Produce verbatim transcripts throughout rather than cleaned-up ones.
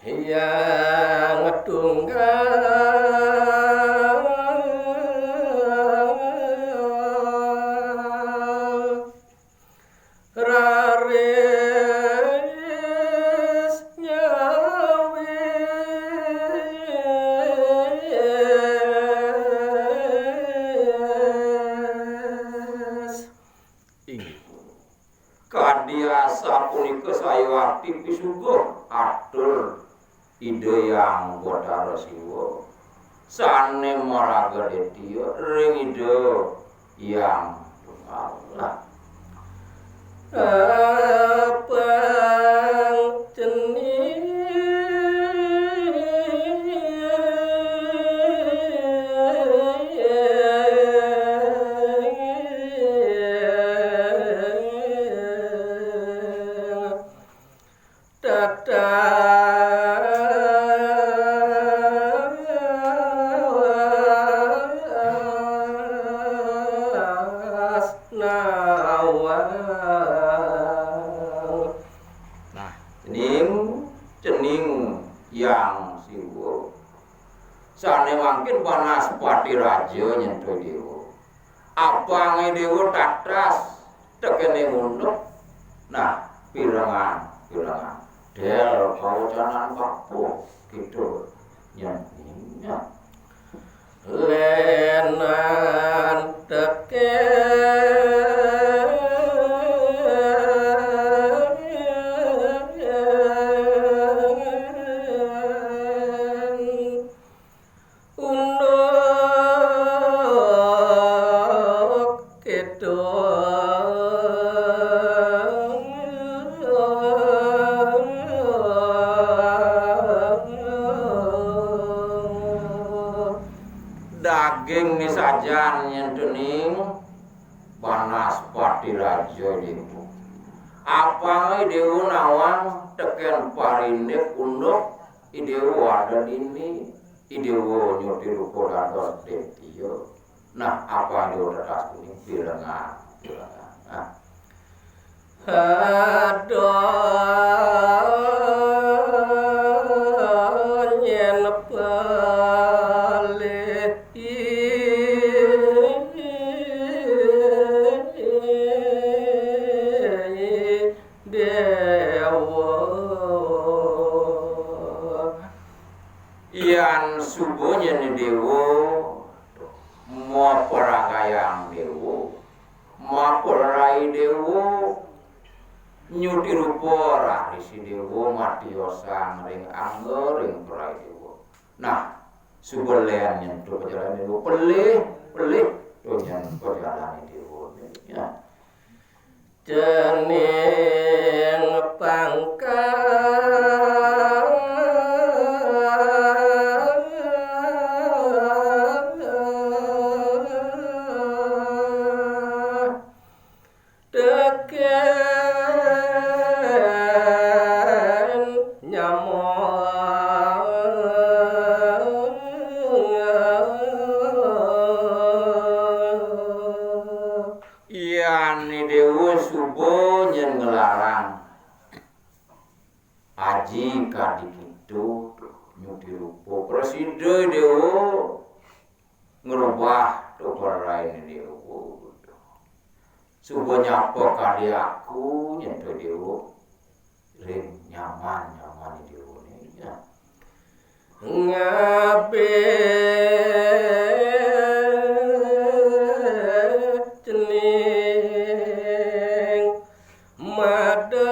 Hyang Tunggal raris nyawis. Inggih. Kadi asapunika sayuwakti pisuguh atur Ida Hyang Batara Siwa sané maraga détiya ring Ida Hyang Tunggal. Apang cening. Tatas nawang. Nah, cening, cening Hyang Siwa. Sané mangkin Banaspati Raja nyentuh Déwa. Apangé Déwa tatas tekening unduk. Nah, pirengang, pirengang. Del kawacanan bapa gitu. Nyen, nyen. Lenan teken. Unduk kidul. Daging ni sajan nyentuning Banaspati Raja Déwa. Apang Déwa nawang teken parindik unduk Déwa ada dini. Déwa nyuti rupa dados détiya. Nah, apa Déwa tetas kuning pirengang, pirengang. Nah. Aduh, nyén palih Déwa. Yan suba nyén Déwa, maparagayang Déwa, maparai Déwa, nyuti rupa raris Déwa, matiosan ring angga ring parai Déwa. Nah, suba lén nyentuh pajalané Déwa, pelih, pelih, to nyén pajalané Déwa. Ya. Cening pangkah tekén nyamang. Yan Déwa suba nyén nglarang. Aji kadi kitu nyuti rupa. Prasida Déwa ngrubah to parainé Déwa. Suba nyapa kadi aku nyentuh Déwa. Ring nyaman-nyaman Déwané, ya. Ngabih cening madeg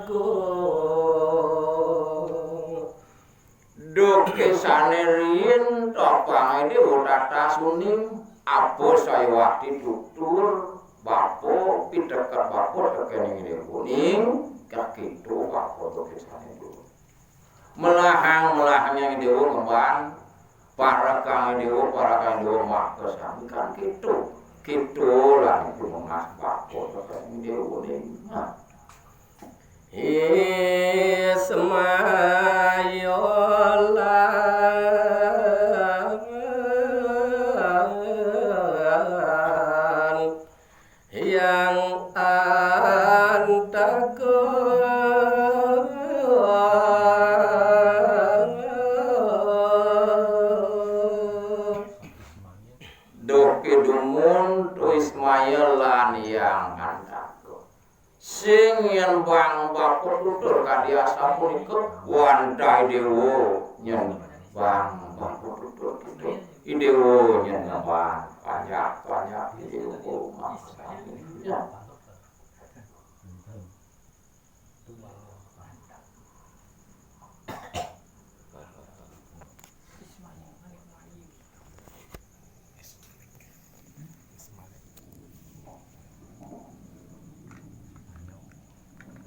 agung. Duh, késané riin topangé Déwa tatas uning, apa sayuwakti tutur bapa, piteket bapa tekening Déwa uning, kakitu bapa duh késané Déwa. Melahang-melahangé Déwa ngemban, parekangé Déwa, parekangé Déwa makasami kan kitu. Kitu lan iku mengas bapa tekening Déwa uning. Nah. Ismayola. Pitutur kadi asapunika, wantah Déwa nyembah, nyembah pitutur. Déwa nyembah, panjak, panjak Déwa maksami.